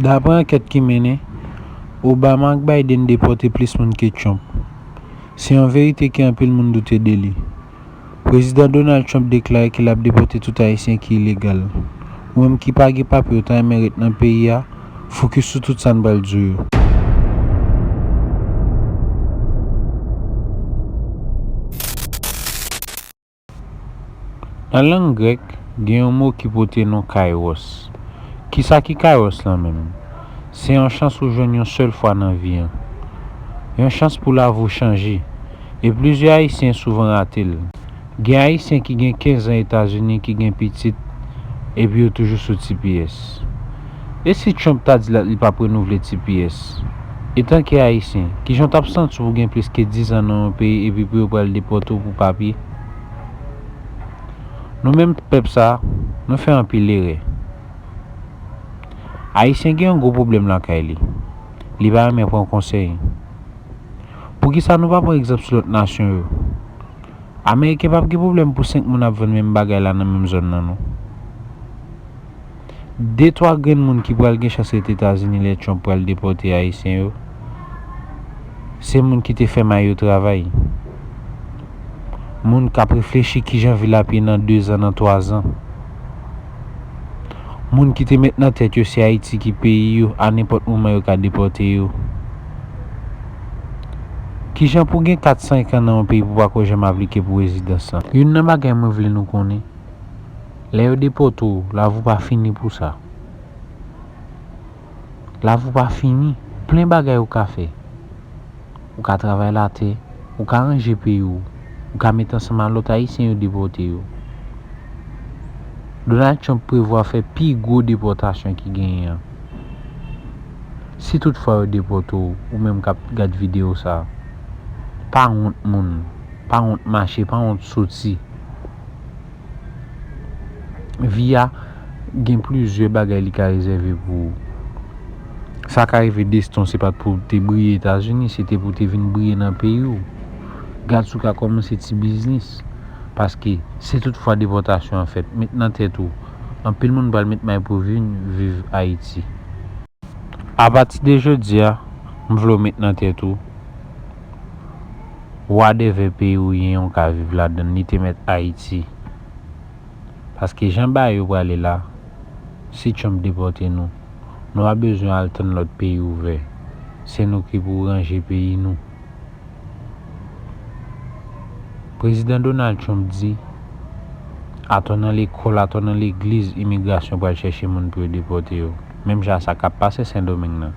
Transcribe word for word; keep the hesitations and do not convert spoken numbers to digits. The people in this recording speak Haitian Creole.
Daprè ankèt ki mennen, Obama ak Biden depòte plis moun ke Trump. Se yon verite ke anpil moun doute de li. Prezidan Donald Trump deklare ke l ap depòte tout Ayisyen ki ilegal. Ou menm ki pa gen papye ou ta renmen ret nan peyi a, fokis sou tout sa n pral di w yo. Nan lang grèk, gen yon mo ki pote non kairos. Kisa ki kairos lan menm? Se yon chans ou jwenn yon sèl fwa nan vi an. Yon chans pou lavi w chanje. E plizyè Ayisyen souvan rate l. Gen Ayisyen ki gen kenz an Etazini ki gen pitit, epi yo toujou sou T P S. E si Trump ta di l li p ap renouvle T P S? Etanke Ayisyen, kijan w t ap santi w pou gen plis ke diz an nan yon peyi epi pou yo pral depòte w pou papye? Nou menm pèp sa, nou fè anpil erè. Ayisyen gen yon gwo pwoblèm lakay li. Li pa renmen pran konsèy. Poukisa nou pa pran egzanp sou lòt nasyon yo? Ameriken p ap gen pwoblèm pou senk moun ap vann menm bagay la nan menm zòn nan, non. De twa grenn moun ki pral gen chans ret Etazini lè Trump pral depòte Ayisyen yo, se moun ki te fè may yo travay. Moun k ap reflechi kijan vi l ap ye nan dezan, nan twazan. Moun ki te met nan tèt yo se Ayiti ki peyi yo, a nenpòt moman yo ka depòte yo. Kijan pou gen kat, senk an nan yon peyi pou pa ko janm aplike pou rezidans lan? Youn nan bagay mwen vle nou konnen, lè yo depòte w, lavi w pa fini pou sa. Lavi w pa fini. Plen bagay ou ka fè. Ou ka travay latè, ou ka ranje peyi w, ou ka met ansanm a lòt Ayisyen yo depòte yo. Donald Trump prevwa fè pi gwo depòtasyon ki genyen an. Si toutfwa yo depòte w, ou menm k ap gad videyo sa, pa wont moun, pa wont mache, pa wont soti. Vi a gen plizyè bagay li ka rezève pou ou. Sa ka rive desten w se pa t pou w te briye Etazini, se te pou w te vin briye nan peyi w. Gad si w ka kòmanse ti biznis. Paske si toutfwa depòtasyon an fèt, met nan tèt ou, anpil moun pral met may pou vin viv Ayiti. Apati de jodi a, m vle w met nan tèt ou, whatever peyi w ye, ou ka viv ladan l, li te mèt Ayiti. Paske jan bagay yo prale la, si Trump depòte nou, nou pa bezwen al tann lòt peyi ouvè. Se nou ki pou ranje peyi nou. Prezidan Donald Trump di, atò nan lekòl, atò nan legliz, imigrasyon pral chèche moun pou yo depòte yo. Menm jan sa k ap pase Sendomeng nan.